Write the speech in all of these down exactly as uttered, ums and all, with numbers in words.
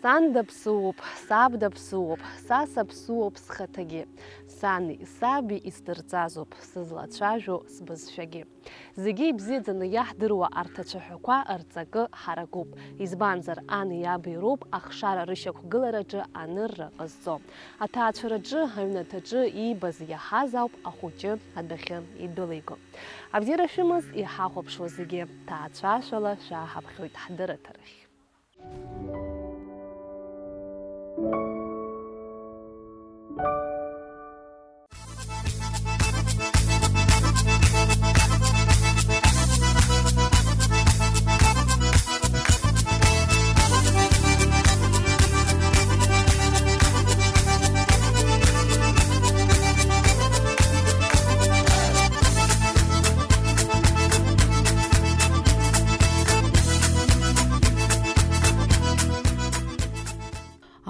Сан даԥсуоуп, саб даԥсуоуп, са саԥсуоуп схаҭагьы. Сани саби исдырҵазоуп сызлацәажәо сбызшәагьы. Зегьы ибзиаӡаны иаҳдыруа арҭ ацәаҳәақәа рҵакы ҳаракуп, избанзар, ани иаби роуп ахшара рышьақәгылараҿы анырра ҟазҵо. Аҭаацәараҿы, аҩнаҭаҿы иибаз иаҳаз ауп ахәыҷы адәахьы идәылиго. Абзиара шәымаз, иҳахәаԥшуа зегьы, ҭаацәашәала шәааҳаԥхьоит ҳдырраҭарахь.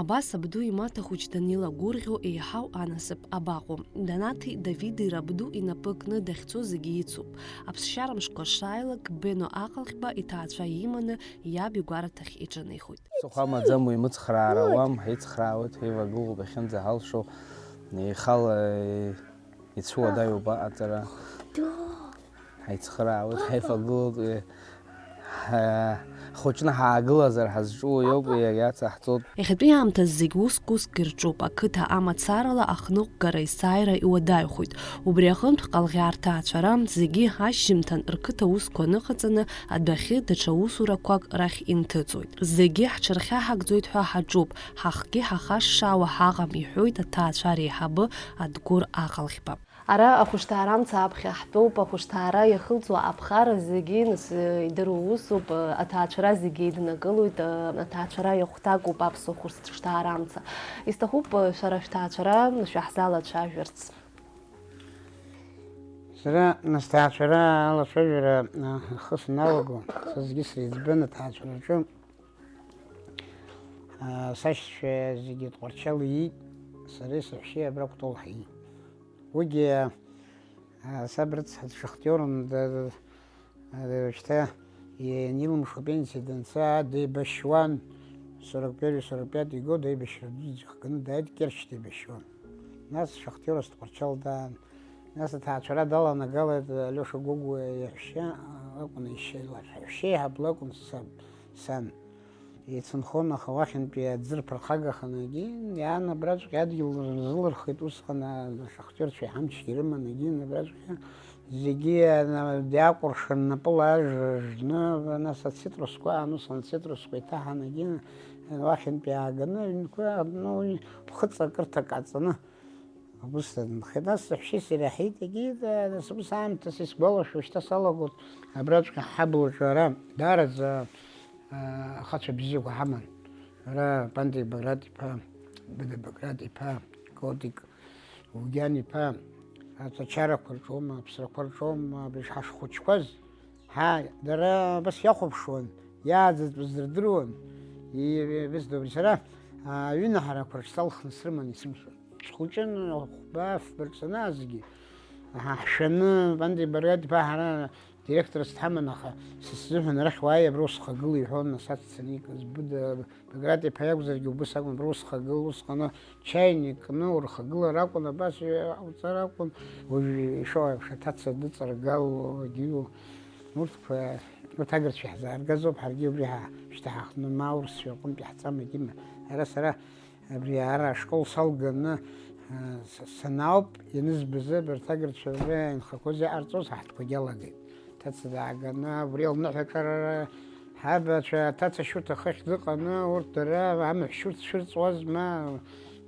Абас абду имаҭа хәыҷ данилагәырӷьо еиҳау анасыԥ абаҟоу? Данаҭи Давиди рабду инапы кны дахьцо зегьы ицуп. Аԥсшьара мшқәа шааилак, Бено Аҟалӷьба иҭаацәа иманы иаб игәараҭахь иҿынеихоит. Ԥсыхәа амаӡам уи, мыцхраара ауам, ҳицхраауеит, ҳеивагылоуп иахьынӡаҳалшо, еихала, ицәуадаҩуп аҟаҵара. Ҳаицхраауеит, ҳаивагылоуп, ҳа-, ҳхәыҷны ҳаагылазар ҳазҿу иоуп, иагьацаҳҵоит. Иахьатәи аамҭазы зегь уск-уск ирҿуп, ақыҭа амацарала ахныҟәгара есааира иуадаҩхоит. Убри аҟынтә Ҟалӷьаа рҭаацәара зегьы ашьжьымҭан рқыҭа усқәа ныҟаҵаны, адәахьы даҽа усурақәак рахь инҭыҵуеит. Зегьы ҳҽырхьаҳагӡоит ҳәа ҳаҿуп, ҳахгьы ҳахашшаауа ҳаҟам, иҳәоит аҭаацәа реиҳабы Адгәыр Аҟалӷьба. Ара ахәышҭаарамца аԥхьа ҳтәоуп, ахәышҭаара иахылҵуа аԥхара зегьы, нас, идыруа усуп, аҭаацәара зегьы еиднакылоит, аҭаацәара иахәҭакуп аԥсуа хәышҭаарамца. Исҭахуп шәара шәҭаацәара шәаҳзалацәажәарц. Сара сҭаацәара алацәажәара, а, ахы саналаго, са зегьы среиҵбын аҭаацәараҿы, а, сашьцәа зегьы Тҟәарчал иит, сареи саҳәшьеи абра Кәтол ҳиит. Уигьы, а, саб рыцҳа дшахтиорын, да-, да-, а, шьҭа ианилымшо апенсиа данца, деибашьуан, сорок первый, сорок пятый год аибашьра дуӡӡа ихганы дааит, Керчь деибашьуан. Нас шахтиорас Тҟәарчал даан. Нас аҭаацәара даланагалеит, Алиоша Гогәуа иаҳәшьа, а, акәын, иашьа илаф-, иаҳәшьеиҳаб лакәын саб, сан. Ицынхон, аха уахьынтәи аӡы рԥырхагаханы, егьи, иаан абраҵәҟьа адгьыл рзылырхит, усҟан ашахтиорцәа иҳамчгьы рыман, егьи, абраҵәҟьа зегьы, ана-, диакәыршан, напыла ажра жны, нас ацитрусқәа аан, усҟан ацитрусқәа иҭаҳан, егьи, уахьынтәи ааганы, аҩнқәа, ну, ԥхыӡ акырҭак ҟаҵаны, Абысҭа дынхеит, нас саҳәшьеи сареи ҳаит, егьи, да, нас ус аамҭас исгәалашәо, шьҭа салагоит, абраҵәҟьа ҳаблаҿы ара даараӡа, а, ахацәа бзиақәа ҳаман. Ара Панти Баграт-иԥа, Быда Баграт-иԥа, Котик Угьан-иԥа, аҵәачарақәа рҿоума, аԥсрақәа рҿоума, абри ҳашхәыҷқәаз, ҳа, дара абас иахәаԥшуан, иааӡатәыз рдыруан, и-, абысҭа убри сара, а, аҩынаҳарақәа рҿы салхны срыман исымшәан. Схәыҷын, ахәба афба рҵаны азгьы. Ҳа ҳшәаны, Панти Баграт-иԥа ҳара директорс дҳаман, аха са сзыҳәан арахь уааи, абра усхагыл иҳәон, нас аццаны икыз Быда Баграт-иԥа иакәзаргьы убыс акәын, абра усхагыл, усҟан чаиник кны урхагылар акәын, абас иҟауҵар акәын, уажә ишыҟоу еиԥш аҭаца дыҵаргало, агьиу, урҭқәа, урҭ агырцәа иаҳзааргазоуп, ҳаргьы убри ҳа-, шьҭа ҳаахтны ма аурысшәа рҟынтә иаҳҵама, егьима, ара сара Абри ара ашкол салганы, а, с-, санаауп, ианызбаз абарҭ агырцәа рыҩнқәа иаанхақәоз иҟарҵоз ҳаҳҭқәагьы алагеит. Ҭаца дааганы, убри лныҳәаҿарара, ҳабацәа, ҭаца Шьурҭа хыхь дыҟаны, урҭ дара амаҳә шьурҭ цәырҵуазма,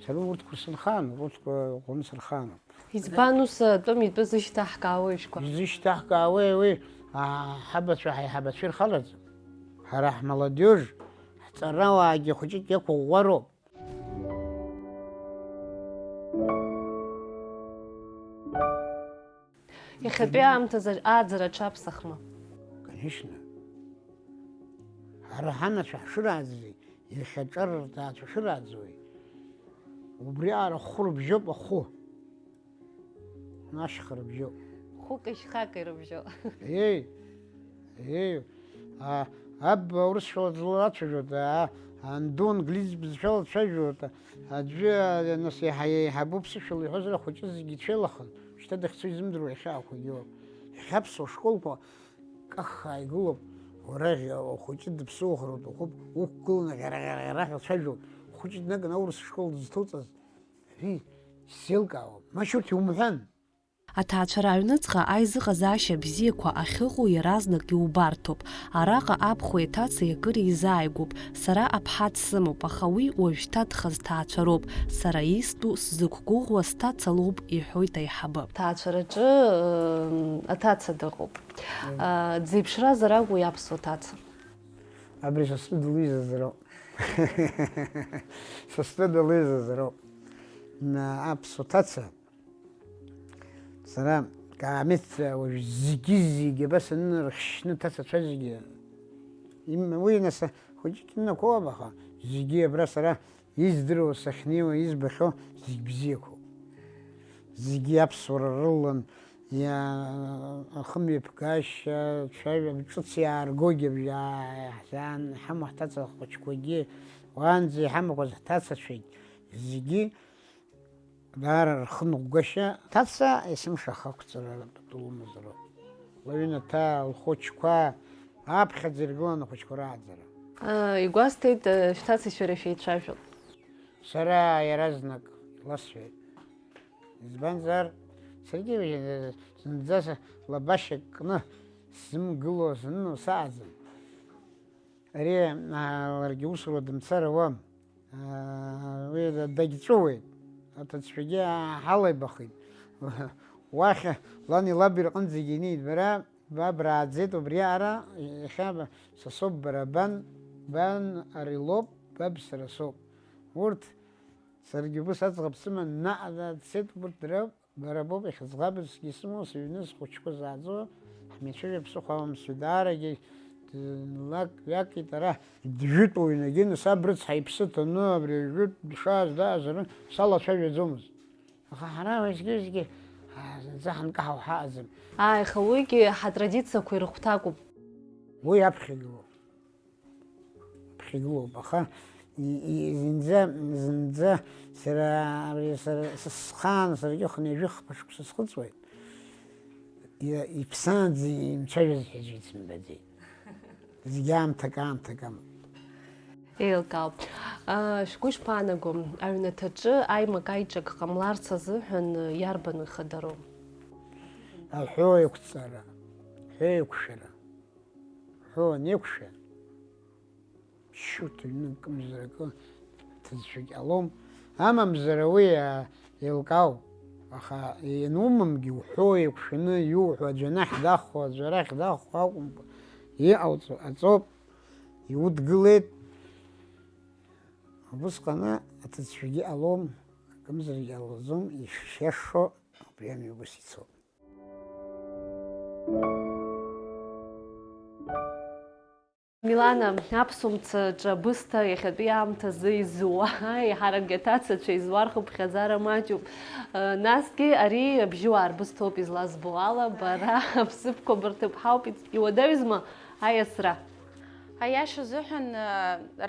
сара урҭқәа сынхаан, урҭқәа ӷәӷәаны сырхаануп. Избан ус атәым итәы зышьҭаҳкаауеи шәгәы? Изышьҭаҳкаауеи уи, а, ҳабацәа ҳаиҳабацәа ирхалаӡом. Ҳара ҳмолодежь, ҳҵарауаагьы хәыҷык иақәыӷәӷәароуп. Иахьатәи аамҭазы ааӡара аҽаԥсахма? Конечно. Ҳара ҳанацәа ҳшырааӡази, иахьа аҿар рҭаацәа шырааӡои? Убри аара хәы рыбжьоуп, ахәы. Ашьха рыбжьоуп. Хәыки шьхаки рыбжьоуп. Еи, еи, а, аб аурысшәала длацәажәоит, а, Анду англиз бызшәала дцәажәоит, аӡәы, нас, еиҳа еиҳабуп сышәала иҳәозар, ахәыҷы зегьы ицәеилахын, шьҭа дахьцо изымдыруа иахьа ахәыҷы иоуп. Иахьа аԥсуа школқәа каххаа игылоуп, уара ахәыҷы дыԥсыуахар уҭахуп, уқәгыланы ӷьара-ӷьара-ӷьара ҳәа уцәажәоит, ухәыҷы днаганы аурыс школ дызҭоуҵаз, ари сзеилкаауам, маҷ урҭ иумҳәан. Аҭаацәара аҩныҵҟа аизыҟазаашьа бзиақәа ахьыҟоу иаразнак иубарҭоуп. Араҟа абхәеи аҭацеи акыр еизааигәоуп. Сара аԥҳа дсымоуп, аха уи уажәшьҭа дхазҭаацәароуп. Сара истәу, сзықәгәыӷуа сҭаца лоуп, иҳәоит аиҳабы. Ҭаацәараҿы, ыы, аҭаца дыҟоуп. Мм. Ыы, дзеиԥшразар акәу иаԥсуа ҭаца? Абри са стәы дылизазароуп. Са стәы дылизазароуп. На, аԥсуа ҭаца. Сара Каамеҭ уажә зегьы-зегьы абас анынархьшьны ҭацацәа зегьы, им-, уи нас хәыҷык имнакоуам, аха зегьы абра сара издыруа, сахьнеиуа, избахьоу зегь бзиақәоуп. Зегьы аԥсуара рылан, иа-, ахымҩаԥгашьа, цәажәа ҿыц иааргогьы абжьы ааҳзаан, иҳамоу ҳҭаца хәыҷқәагьы, уаанӡа иҳамақәаз ҳҭацацәагь зегьы Даара рхымҩаԥгашьа, ҭаца есымша ахақәҵара пату лымазароуп. Лыҩнаҭа, лхәыҷқәа, аԥхьаӡа иргылан ахәыҷқәа рааӡара. Ыы, игәасҭеит, ыы, шәҭацеи шәареи шәеицәажәо. Сара иаразнак иласҳәеит. Избанзар, саргьы зынӡа лабашьа кны сзымгыло саныноу сааӡам. Ари, аа, ларгьы усура дымцар ауам. Аа, уи да-, дагьҵәыуеит. Аҭыӡшәагьы ҳалаибахит. Уахь лани лаби рҟынӡагьы инеит. Бара, ба брааӡеит убри аара, иахьа ба-, са соуп, бара бан, бан ари лоуп, баб сара соуп. Урҭ, саргьы убыс аӡӷаб сыман, наҟ-ааҟ дцеит, урҭ дара. Бара боуп иахьыӡӷабызгьы сымоу, сыҩны схәыҷқәа зааӡо, ҳмеицәажәа ԥсыхәа амамзҭгьы даарагьы длак-ҩакит ара. Дыжәытәуаҩ инагьы, нас аб рыцҳа иԥсы ҭаны, абри ажәытә дшааз даазар, салацәажәаӡомызт. Аха ҳара уеизгьы-уеизгьы, аа, зынӡа ҳанкаҳау ҳаҟаӡам. Ааи, аха уигьы ҳатрадициақәа ирыхәҭакуп. Уи аԥхьа игылоуп. Аԥхьа игылоуп, аха и-, и-, зынӡа, зынӡа сара, абри сара, с-, схаан саргьы хынҩажәи хԥа шықәса схыҵуеит. Иа-, иԥсаанӡа имцәажәаз ҳәа аӡәы исымбаӡеит. Зегь аамҭак, аамҭак амоуп. Еилкаауп. Аа, шәгәы ишԥаанаго, аҩнаҭаҿы аимак-аиҿак ҟамларц азыҳәан иарбану ихадароу? Аҳәоу еиқәҵара, аҳәоу еиқәшәара. Ҳәо анеиқәшәа, шьуҭ ҩны акымзаракы ҭыӡшәагь ҟалом, амамзар ауи, а, еилкаауп, аха ианумамгьы уҳәо еиқәшәаны иуҳәо, аӡәы анахь дахо, аӡәы арахь дахо акәымкәа, иҟауҵо ҟаҵоуп, иудгылеит. Убысҟаны аҭыӡшәагьы ҟалом, акымзарагьы ҟалаӡом, ишиашо убри амҩа убас ицоит. Милана, аԥсуа мцаҿы абысҭа иахьатәи аамҭазы изуа, еиҳаракгьы аҭацацәа изуа рхыԥхьаӡара маҷуп. Насгьы ари абжьыуаа рбысҭоуп излазбо ала, бара аԥсыԥқәа бырҭыԥҳауп, иуадаҩызма аиасра? Аиаша азыҳәан,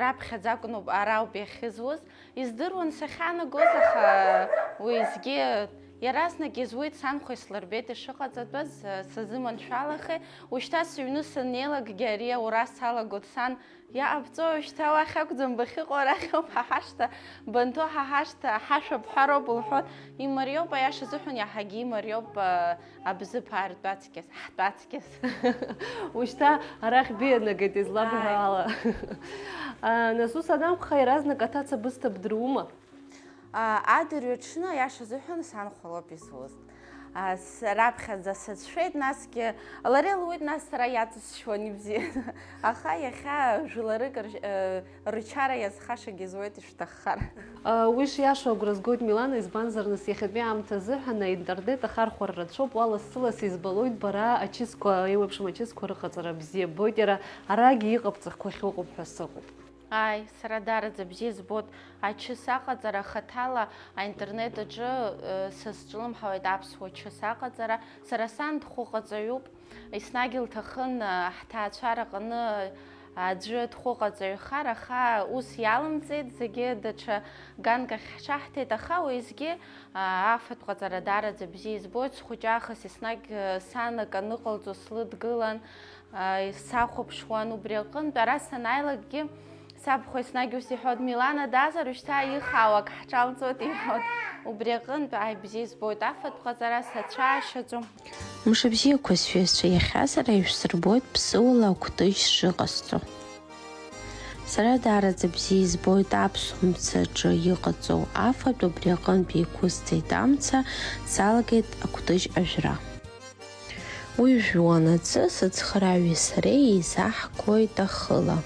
раԥхьаӡа акәын ауп, ара ауп иахьызуз. Издыруан сахьаанагоз, аха уеизгьы иаразнак изуит, санхәа ислырбеит ишыҟаҵатәыз, сазыманшәалахеит. Ушьҭа сыҩны саннеилакгьы ари аура салагоит, сан, иҟабҵои ушьҭа, уахь акәӡам бахьыҟоу, арахь ауп ҳа ҳашҭа, банҭо ҳа ҳашҭа, ҳашәа бҳәароуп лҳәон. Имариоуп, аиаша азыҳәан иаҳагьы имариоуп, а, абзыԥаа ртәаҵкьыс, ҳтәаҵкьыс. Ушьҭа арахь бианагеит, излабҳәо ала. Ааи. А, нас ус анакәха, иаразнак аҭаца бысҭа бдырума? А, адырҩаҽны, аиаша азыҳәан, санхәа лоуп изуз. А, с-, раԥхьаӡа сацәшәеит, насгьы лара илуит, нас сара иаҵысшьуан ибзианы. Аха иахьа жәларык ржь-, э, рычара иазхашагьы зуеит ишәҭаххар. Уи шиашоу агәра згоит, Милана, избанзар, нас, иахьатәи аамҭа азыҳәан аинтернет ахархәара рацәоуп, уа лассы-ласс избалоит бара ачысқәа, еиуеиԥшым ачысқәа рыҟаҵара бзиа ббоит, иара арагьы иҟабҵахқәахьоу ыҟоуп ҳәа сыҟоуп. Ааи, сара даараӡа бзиа збоит ачыс аҟаҵара, хаҭала аинтернет аҿы, э, сазҿлымҳауеит аԥсуа чыс аҟаҵара, сара сан дхәыҟаҵаҩуп. Еснагь илҭахын, ҳҭаацәара аҟны Аӡәы дхәыҟаҵаҩхар, аха ус иалымҵит, зегьы даҽа ганк ахь ҳҽаҳҭеит, аха уеизгьы, аа, афатә ҟаҵара даараӡа бзиа избоит, схәыҷы аахыс еснагь, э, сан акы аныҟалҵо слыдгылан, аа, сахәаԥшуан убри аҟынтә. Ара санааилакгьы сабхәа еснагь ус иҳәон, Милана даазар, уажәшьҭа ихаау ак ҳҿалҵоит, иҳәон. Убри аҟынтә, ааи, бзиа избоит афатә ҟаҵара, сацәаашьаӡом. Мшыбзиақәа, сҩызцәа, иахьа сара ишәсырбоит ԥсыуала акәтыжь шыҟасҵо. Сара даараӡа бзиа избоит аԥсуа мцаҿы иҟаҵоу афатә, убри аҟынтә еиқәысҵеит амца, салагеит акәтыжь ажәра. Уи жәуанаҵы сыцхрааҩи сареи еизаҳгоит ахыла.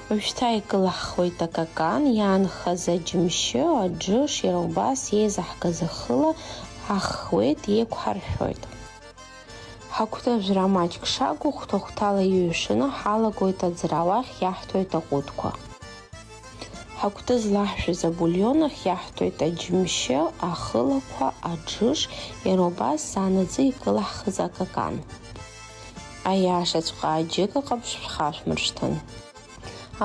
Уажәшьҭа икылаҳхуеит акакан, иаанхаз аџьымшьы, аџыш, иара убас еизаҳгаз ахыла ҳаххуеит, еиқәҳаршәоит. Ҳагәҭа ажәра маҷк шагу, хәҭа-хәҭала иҩшаны ҳалагоит аӡра, уахь иаҳҭоит аҟәыдқәа. Ҳагәҭа злаҳжәыз абульон ахь иаҳҭоит аџьымшьы, ахылақәа, аџыш, иара убас заанаҵы икылаҳхыз акакан. Аиашаҵәҟьа аџьыка ҟаԥшь шәхашәмыршҭын.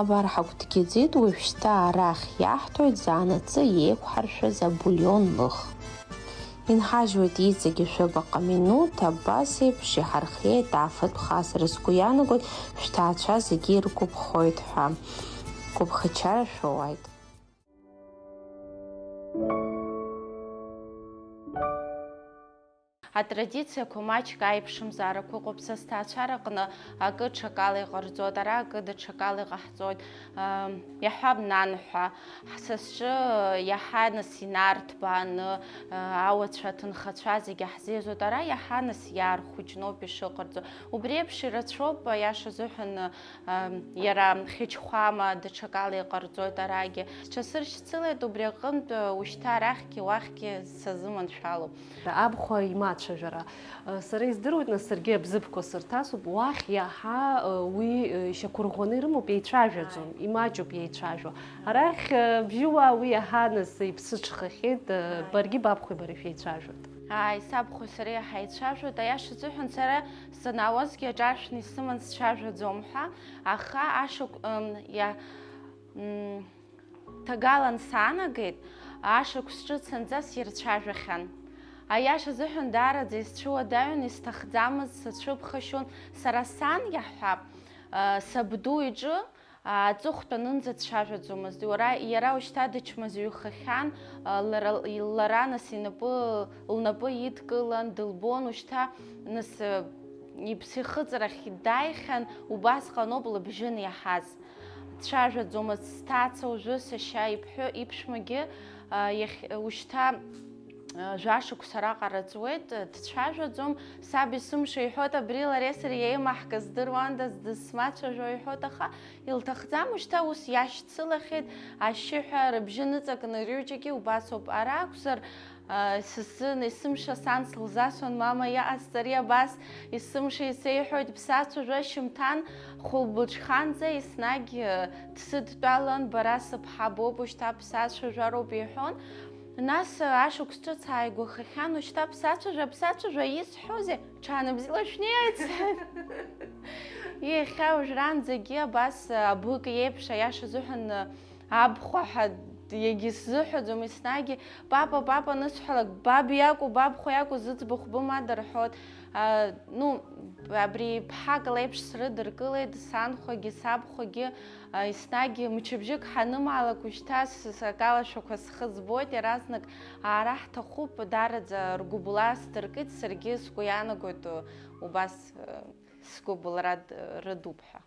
Абар ҳагәҭгьы ӡит, уажәшьҭа арахь иаҳҭоит заанаҵы еиқәҳаршәаз абульон лых. Инҳажьуеит иҵегьы шәыбаҟа минуҭ, абас еиԥш иҳархиеит афатә хасра. Сгәы иаанагоит, шәҭаацәа зегьы иргәаԥхоит ҳәа. Гәыԥхачара шәоуааит. Атрадициақәа маҷк аиԥшымзаарақәа ыҟоуп, са сҭаацәараҟны акы ҽакала иҟарҵоит, ара акы даҽакала иҟаҳҵоит. Ам, иаҳҳәап, нанҳәа, ҳ-, са сҿы иаҳа нас инарҭбааны, а, ауацәа, аҭынхацәа зегьы ҳзеизоит, ара иаҳа нас иаархәыҷноуп ишыҟарҵо. Убри еиԥш ирацәоуп, аиаша азыҳәан, ам, иара хьыџьхәама даҽакала иҟарҵоит арагьы. Сҽасыршьцылеит, убри аҟынтә, ушьҭа арахьгьы уахьгьы сазыманшәалоуп. Абхәа имацәажәара. Сара издыруеит, нас, саргьы абзыԥқәа сырҭасуп, уахь иаҳа, уи, шьақәырӷәӷәаны ирымоуп, еицәажәаӡом, имаҷуп еицәажәо. Арахь, бжьыуаа уи иаҳа, нас, иԥсыҽхахьеит, баргьы бабхәеи бареи шәеицәажәоит. Ааи, сабхәеи сареи ҳаицәажәоит, аиаша азыҳәан, сара санаауазгьы аҿаршәны исыман сцәажәаӡом ҳәа, аха ашықә-, м, иа-, м, Ҭагалан саанагеит, ашықәс ҿыц анҵас ирцәажәахьан. Аиаша азыҳәан, даараӡа исцәыуадаҩын, исҭахӡамызт, сацәыԥхашьон. Сара сан, иаҳҳәап, сабду иҿы аҵыхәтәанынӡа дцәажәаӡомызт. Уара, иара ушьҭа дычмазаҩхахьан, лара, лара нас инапы, лнапы идкылан, дылбон, ушьҭа нас иԥсы ихыҵрахь дааихьан, убасҟаноуп лыбжьы аниаҳаз. Дцәажәаӡомызт сҭаца уажәы сашьа иԥҳәы, иԥшәмагьы, а, иахь, ушьҭа, а, жәашықәса раҟара ҵуеит, дцәажәаӡом. Саб есымша иҳәоит, абри лареи сареи еимаҳкыз здыруандаз, дызсмацәажәо иҳәоит, аха илҭахӡам, ушьҭа ус иашьцылахьеит, ашьшьыҳәа рыбжьы ныҵакны рҩыџьагьы убасоуп. Ара акәзар, Сысын, есымша сан сылзасуан, мама, иҟасҵари абас? Есымша исеиҳәоит, бсацәажәа шьымҭан хәылбыҽханӡа, еснагь дсыдтәалан, бара сыԥҳа боуп, ушьҭа бсацәажәароуп, иҳәон. Нас ашықәс ҿыц ааигәахахьан, ушьҭа бсацәажәа, бсацәажәа, исҳәозеи? Ҽаанбзиала шәнеиааит, сҳәеит. Иахьа уажәраанӡагьы абас абык иеиԥш, аиаша азыҳәан, абхәа ҳәа егьысзыҳәаӡом, еснагь, папа, папа анысҳәалак, баб иакәу, бабхәа иакәу, зыӡбахә бымада рҳәоит. А, ну, абри ԥҳак леиԥш срыдыркылеит, санхәагьы, сабхәагьы, а, еснагь мчыбжьык ҳанымаалак, ушьҭа с-, сакалашәақәа схы збоит, иаразнак аара ҳҭахуп, даараӡа ргәыбылра сдыркит, саргьы сгәы иаанагоит, убас, а, сгәыбылра д-, рыдуп ҳәа.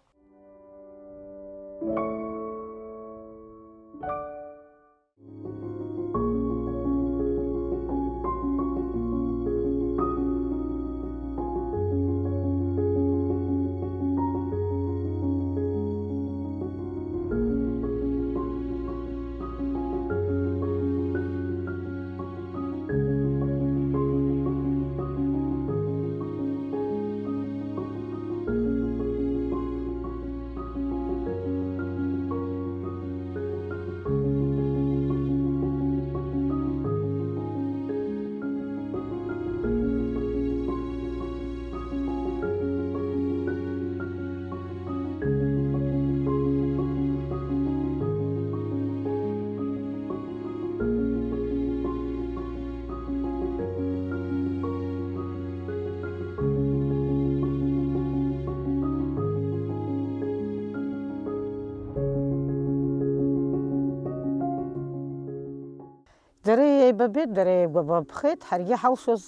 Дара еибабеит, дара еигәабабхеит, ҳаргьы ҳалшоз,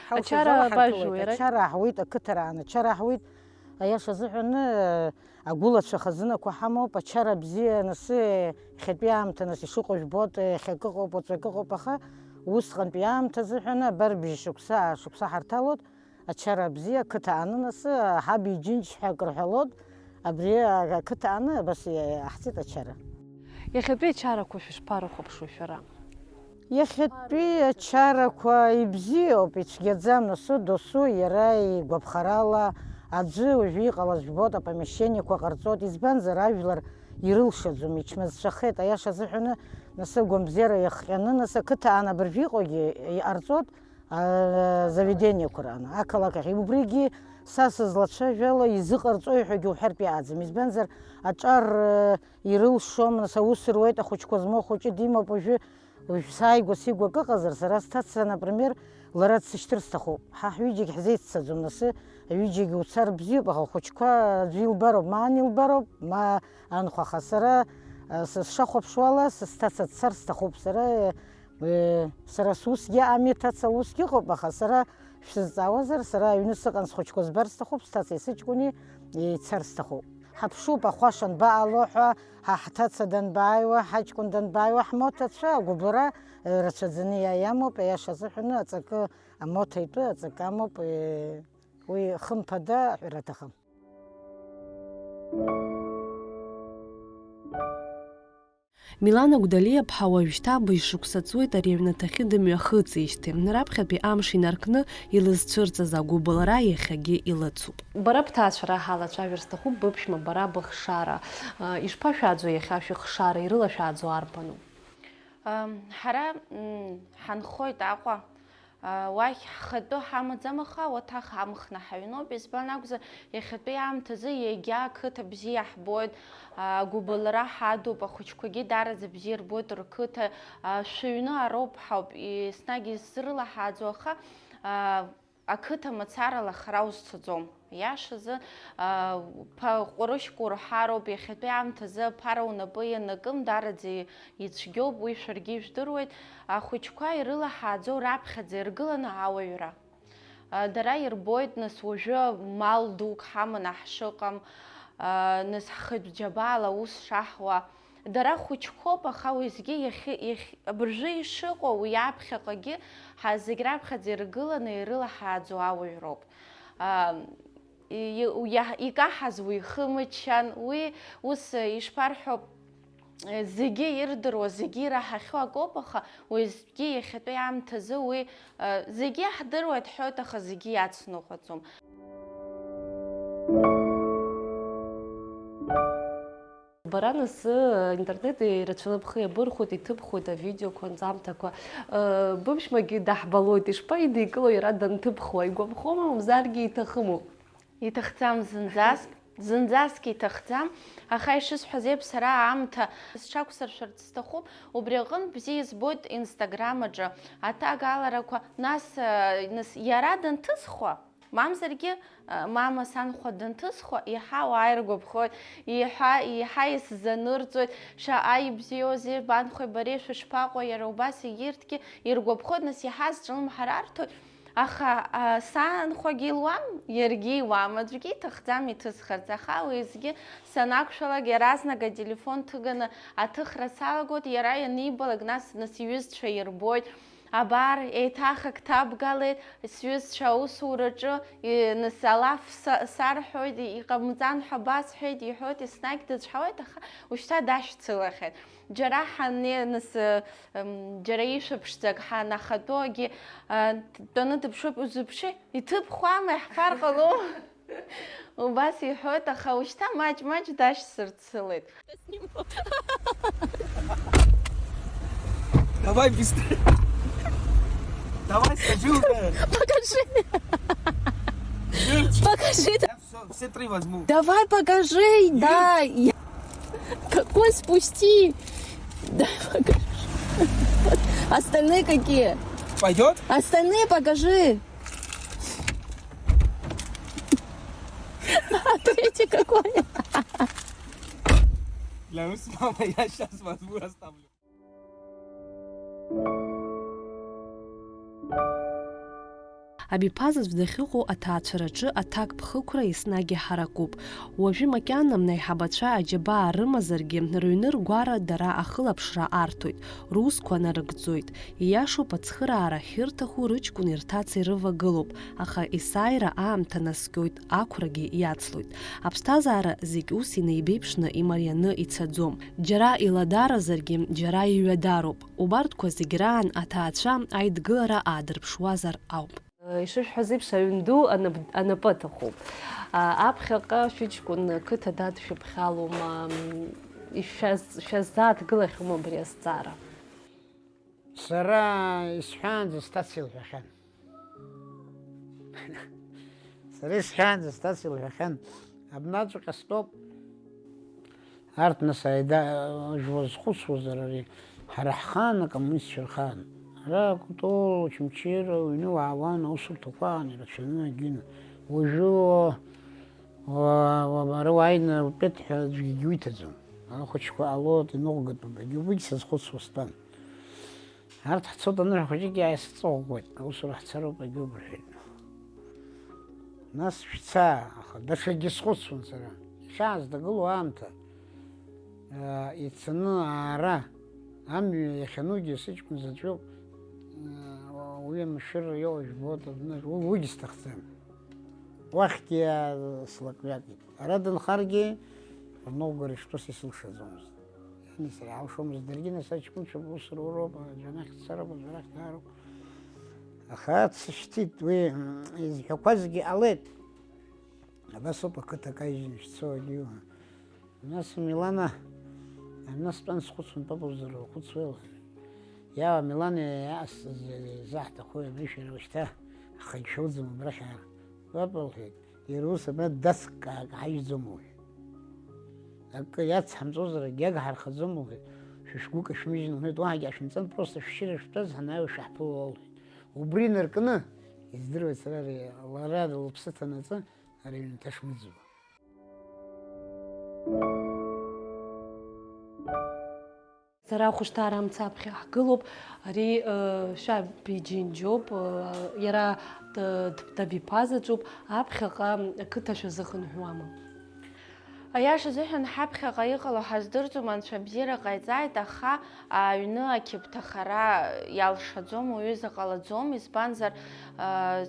ҳалшоз Ачара ала абажәуеит, ҳаргылеит. Ачара аҳуеит, ақыҭараан ачара аҳуеит. Аиаша азыҳәаны, агәылацәа хазынақәа ҳамоуп, ачара бзиа, нас, иахьатәи аамҭа, нас, ишыҟоу жәбоит, иахьакы ыҟоуп, уаҵәы акы ыҟоуп, аха усҟантәи аамҭа азыҳәаны абар бжьшықәса, шықәса ҳарҭалоит. Ачара бзиа, ақыҭа ааны, нас, ҳаб иџьынџь ҳәа акы рҳәалоит, абри ақыҭа ааны абас иаҳҵеит ачара. Иахьатәи ачарақәа шәышԥарыхәаԥшуеи шәара? Иахьатәи ачарақәа ибзиоуп, ицәгьаӡам, нас, досу иара игәаԥхарала аӡәы уажәы иҟалаз жәбоит, апомешьчениақәа ҟарҵоит, избанзар, ажәлар ирылшаӡом, ичмазцәахеит, аиаша азыҳәаны, нас, агәамбзиара иахҟьаны, нас, ақыҭа аан абыржәы иҟоугьы иҟарҵоит, а, заведениақәа ран, ақалақь ахь. Убригьы са сызлацәажәало изыҟарҵои ҳәагьы уҳәартә иааӡам. Избанзар, аҿар, э, ирылшом, нас аус руеит, ахәыҷқәа змоу хәыҷы димоуп, уажәы, уажә сааигәа сигәа акы ыҟазар, сара сҭаца, например, лара дсышьҭыр сҭахуп. Ҳа ҳҩыџьагь ҳзеиццаӡом, нас, аҩыџьагь уцар бзиоуп, аха ахәыҷқәа аӡәы илбароуп, ма ан илбароуп, ма анхәа, аха сара, э, са сшахәаԥшуала, са сҭаца дцар сҭахуп, сара, э, Сара сусгьы ами, ҭаца, усгьы ыҟоуп, аха сара шәсызҵаауазар, сара аҩны сыҟан, схәыҷқәа збар сҭахуп, сҭацеи сыҷкәыни еицар сҭахуп. Ҳаԥшуп, ахәаша анбаҟало ҳәа, ҳа ҳҭаца данбааиуа, ҳаҷкәын данбааиуа, ҳмоҭацәа агәыбылра, э, рацәаӡаны иа-, иамоуп, аиаша азыҳәаны аҵакы, амоҭа итәы аҵакы амоуп, э, уи хымԥада аҳәара аҭахым. Милана Гәдалиаԥҳа уажәшьҭа быжь шықәса ҵуеит ари аҩнаҭахьы дымҩахыҵижьҭеи. Раԥхьатәи амш инаркны илызцәырҵыз агәыбылра иахьагьы илыцуп. Бара бҭаацәара ҳалацәажәар сҭахуп, быԥшәма бара быхшара, а, ишԥашәаӡо иахьа шәыхшара, ирылашәааӡо арбану? Ам, ҳара, м, ҳанхоит Аҟәа. Уахь ҳхатәы ҳамаӡам, аха уаҭах амхны ҳаҩноуп, избан акәзар, иахьатәи аамҭазы егьа ақыҭа бзиа ҳбоит, агәыбылра ҳадуп, ахәыҷқәагьы даараӡа бзиа рбоит рқыҭа, шәыҩны ароуп ҳауп, еснагь исзырлаҳааӡо, аха ақыҭа мацарала хара узцаӡом. Иашазы, ԥа ҟәрышьк урҳароуп, иахьатәи аамҭазы аԥара унапы ианакым, даараӡа ицәгьоуп, уи шәаргьы ижәдыруеит. Ахәыҷқәа ирылаҳааӡоу раԥхьаӡа иргыланы ауаҩра. Дара ирбоит, нас, уажәы мал дук ҳаманы ҳшыҟам, нас, ҳхатә џьабаала аус шаҳуа. Дара хәыҷқәоуп, аха уеизгьы иахьы-, иахь-, абыржәы ишыҟоу, уи аԥхьаҟагьы ҳа зегь раԥхьаӡа иргыланы ирылаҳааӡо ауаҩроуп. А, и-, уи иаҳ-, икаҳаз уи ихы мыччан, уи ус, ишԥарҳәо, зегьы ирдыруа, зегьы ираҳахьоу акоуп, аха уеизгьы иахьатәи аамҭазы уи, а, зегьы иаҳдыруеит ҳҳәоит, аха зегьы иацныҟәаӡом. Бара нас, э, интернет ирацәаны бхы иабырхәоит, иҭыбхуеит авидеоқәа, анҵамҭақәа. Э, быԥшәмагьы даҳбалоит, ишԥаидикыло иара данҭыбхуа, игәаԥхома, мамзаргьы иҭахыму? Иҭахӡам зынӡаск, зынӡаск иҭахӡам, аха ишысҳәаз еиԥш, сара аамҭа сҽақәсыршәарц сҭахуп, убри аҟынтә бзиа избоит Instagram аҿы аҭагаларақәа, нас, э, нас иара данҭысхуа, Мамзаргьы, мама санхәа данҭысхуа, еиҳа ауаа иргәаԥхоит, еиҳа, еиҳа исзанырҵоит, шаҟа ибзиоузеи, банхәеи бареи шәышԥаҟоу, иара убас егьырҭгьы иргәаԥхоит, нас еиҳа сҿлымҳа рарҭоит, аха, а, санхәагьы илуам, иаргьы иуам, аӡәгьы иҭахӡам иҭысхырц, аха уеизгьы санақәшәалак, иаразнак ателефон ҭыганы аҭыхра салагоит, иара ианибалак, нас, нас иҩызцәа ирбоит. Абар, еиҭах ак ҭабгалеит, сҩызцәа аусураҿы, и-, нас алаф са-, сарҳәоит, иҟамҵан ҳәа басҳәеит, иҳәоит, еснагь дыцәҳауеит, аха ушьҭа дашьцылахьеит. Џьара ҳаннеи, нас, ы, м, џьара ишәаԥшӡак ҳанахатәогьы, ы, дтәаны дыԥшуп, узыԥши, иҭыԥхуама, иаҳфар ҟалом? Убас иҳәоит, аха ушьҭа маҷ-маҷ дашьцырцылеит. Давай быстрее. Давай, скажи уже. Покажи. Покажи. Я всё, все три возьму. Давай покажи, да. Я- Какой спусти? Да, покажи. Остальные какие? Пойдёт? Остальные покажи. А третий какой? Для нас мама, я щас возьму, оставлю. Абиԥазаҵә дахьыҟоу аҭаацәараҿы аҭакԥхықәра еснагь иҳаракуп. Уажәы макьана аиҳабацәа аџьабаа рымазаргьы, рыҩны ргәара дара ахылаԥшра арҭоит, русқәа нарыгӡоит. Ииашоуп, ацхыраара ахьырҭаху рыҷкәын ирҭаца ирывагылоуп, аха есааира аамҭа наскьоит, ақәрагьы иацлоит. Аԥсҭазаара зегь ус инеибеиԥшны имарианы ицаӡом. Џьара иладаразаргьы, џьара иҩадароуп. Убарҭқәа зегь раан аҭаацәа аидгылара аадырԥшуазар ауп. Ишышәҳәаз еиԥш, аҩн ду анап-, анапы аҭахуп. А, аԥхьаҟа шәыҷкәын қыҭа дадшәыԥхьалома, м, ишәаз-, шәазааҭгылахьоума абри азҵаара? Сара исҳәаанӡа сҭаца илҳәахьан. Сара исҳәаанӡа сҭаца илҳәахьан, абнаҵәҟьа стәоуп. Арҭ нас ааида-, уазхәыцуазар ари, ҳара ҳхаан акоммунистцәа рхаан. Ара Кәтол, Очамчыра, уҩны уаауан, аусурҭақәа аан ирацәаны, агьины. Уажәы уа-, уа-, уа-, ара уааины утәеит ҳәа аӡәгьы уиҭаӡом. Ахәыҷқәа ҟалоит, иныҟәгатәуп, егьи уигь сазхәыцуа стәан. Арҭ ҳцоит анырҳәа, хәыҷык иааисыҵаӷәӷәеит, аусура ҳцароуп, егьоуп, рҳәеит. Нас шәца, аха даҽакгьы схәыцуан сара. Иахьаасдагылоу аамҭа, аа, ицаны аара, амҩа иахьанугьы сыҷкәын заҵәук, аа, уи амашәыр иоуа жәбоит, абна, уи, уигьы сҭахӡам. Уахьгьы, аа, слакҩакит. Ара дынхаргьы, рныҟәгара иштәыз исылшаӡомызт. Ианысыр иалшомызт даргьы, нас аҷкәынцәа аус руроуп, аӡәанахь дцароуп, аӡәарахь даароуп. Аха дсышьҭит, уи, м, изҳәақәазгьы ҟалеит. Абас ауп ақыҭа акаижьны ишцо, агьиуа. Нас Милана, аҩны стәан, схәыцуан, папа узырхәыцуеи? Иаауа, Милана, иаасҭа-, изаҳҭаху абри шәара ушьҭа, ахагь шәоуӡом абрахь аара. Папа, лҳәеит, иара ус абра дацк-, ак ҳажьӡом, лҳәеит. Акы иацҳамҵозар, егьагҳархаӡом, лҳәеит. Шәышәгәы кашәмыжьын, лҳәеит, уаҳагьы аашәымҵан, просто шәшьыра шәтәаз, ҳанаҩы шәаҳԥыло, лҳәеит. Убри инаркны, издыруеит сара ари, лара лыԥсы ҭанаҵы, ари аҩнаҭа шмыӡуа. Сара ахәышҭаара амца аԥхьа ҳгылоуп, ари, э, Шәаби Џьынџьоуп, э, иара д-, д-, Дабиԥа заҵәуп, аԥхьаҟа ақыҭа шәазыхынҳәуама? Аиаша азыҳәан, ҳаԥхьаҟа иҟало ҳаздырӡом, анцәа абзиара ҟаиҵааит, аха аҩны ақьыԥҭахара иалшаӡом, уаҩыза ҟалаӡом, избанзар, э,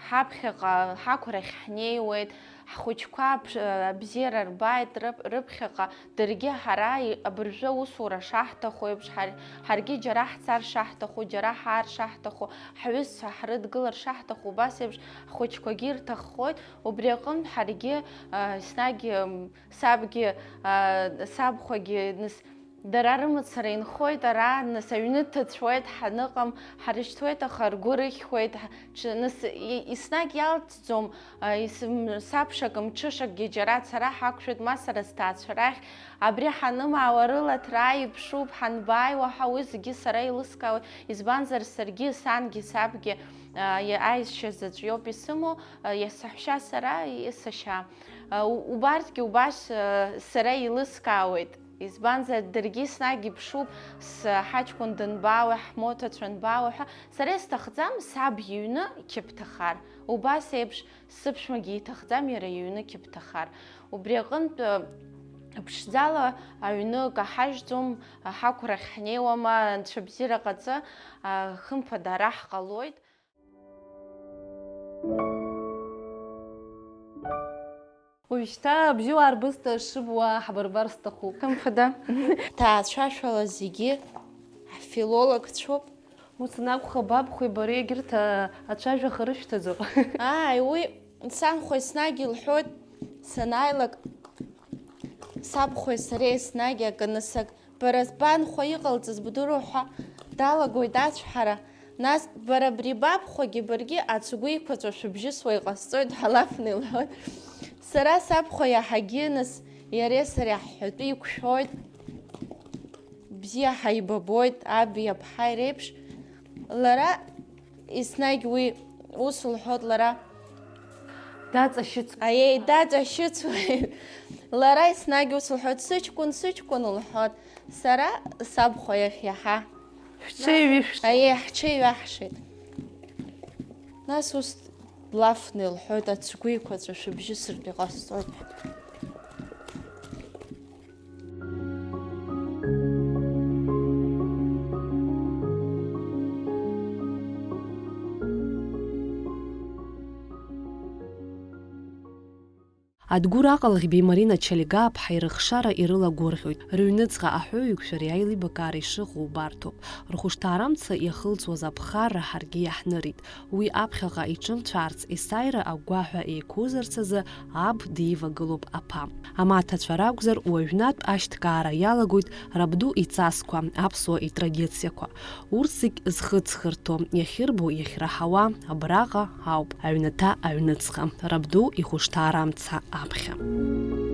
ҳаԥхьаҟа ҳақәрахь ҳнеиуеит, ҳхәыҷқәа аб-, абзиара рбааит, рып-, рыԥхьаҟа даргьы ҳара и-, абыржәы аусура шаҳҭаху еиԥш, ҳар-, ҳаргьы џьара ҳцар шаҳҭаху, џьара ҳаар шаҳҭаху, ҳҩызцәа ҳрыдгылар шаҳҭаху, убас еиԥш ҳхәыҷқәагьы ирҭаххоит, убри аҟынтә ҳаргьы, а, еснагь, м, сабгьы, а, сабхәагьы, нас, дара рымацара инхоит ара, нас, аҩны дҭацәуеит, ҳаныҟам, ҳарышьҭуеит, аха ргәы рыхьуеит, ҳ-, ҽ-, нас, и-, еснагь иалҵӡом, а, ис-, м-, сабшак, мҽышакгьы џьара ацара ҳақәшәеит, ма сара сҭаацәа рахь, абри ҳанымаауа рылаҭра ааиԥшуп, ҳанбааиуа ҳәа, уи зегьы сара еилыскаауеит, избанзар, саргьы, сангьы, сабгьы, а, иа-, аешьа заҵә иоуп исымоу, а, иа-, саҳәшьа сара, и-, сашьа. А, у-, убарҭгьы убас, а, сара еилыскаауеит. Избанзар, даргьы еснагь иԥшуп, сҳаҷкәын данбаауеи, ҳмоҭацәа анбаауеи ҳәа. Сара исҭахӡам саб иҩны қьыԥҭахар. Убас еиԥш сыԥшәмагьы иҭахӡам иара иҩны қьыԥҭахар. Убри аҟынтә, ы, ԥшӡала аҩны каҳажьӡом, ҳақәрахь ҳнеиуама, анцәа бзиара ҟаҵы, а, хымԥада ара ҳҟалоит. Уажәшьҭа абжьыуаа рбысҭа шыбуа ҳбырбар сҭахуп. Хымԥада. Ҳҭаацәашәала зегьы ҳфилологцәоуп. Ус анакәха, бабхәеи бареи егьырҭ, а, ацәажәаха рышәҭаӡом. Ааи, уи санхәа еснагь илҳәоит, санааилак, сабхәеи сареи еснагь акы анысак, бара збанхәа иҟалҵаз бдыруа ҳәа далагоит ацәҳара. Нас, бара абри бабхәагьы баргьы ацгәы еиқәаҵәа шәыбжьысуа иҟасҵоит ҳәа лафны илҳәоит. Сара сабхәа иаҳагьы, нас, иареи сареи ҳҳәатәы иқәшәоит. Бзиа ҳаибабоит, аби аԥҳаи реиԥш. Лара еснагь уи ус лҳәоит, лара даҵашьыцуеит. Аиеи, даҵашьыцуеит. Лара еснагь ус лҳәоит, сыҷкәын, сыҷкәын лҳәоит. Сара сабхәа иахь иаҳа Шәҽеиҩышәт. Аиеи, ҳҽеиҩаҳшеит. Нас ус лафны илҳәоит, ацгәы еиқәаҵәа шәыбжьысыртә иҟасҵоит ҳәа. Адгәыр Аҟалӷьбеи Марина Чалигаа-ԥҳаи рыхшара ирылагәырӷьоит. Рыҩныҵҟа аҳәоуеиқәшәареи аилибакаареи шыҟоу убарҭоуп. Рхәышҭаарамца иахылҵуаз аԥхарра ҳаргьы иаҳнырит. Уи аԥхьаҟа иҿымцәаарц, есааира агәгәаҳәа еиқәузарц азы аб дивагылоуп аԥа. Амаҭацәа ракәзар, уажәнатә ашьҭкаара иалагоит рабду ицасқәа, аԥсуа итрадициақәа. Урҭ зегь зхыҵхырҭоу, иахьырбо, иахьраҳауа абраҟа ауп, аҩнаҭа аҩныҵҟа, рабду ихәышҭаарамца аԥхьа.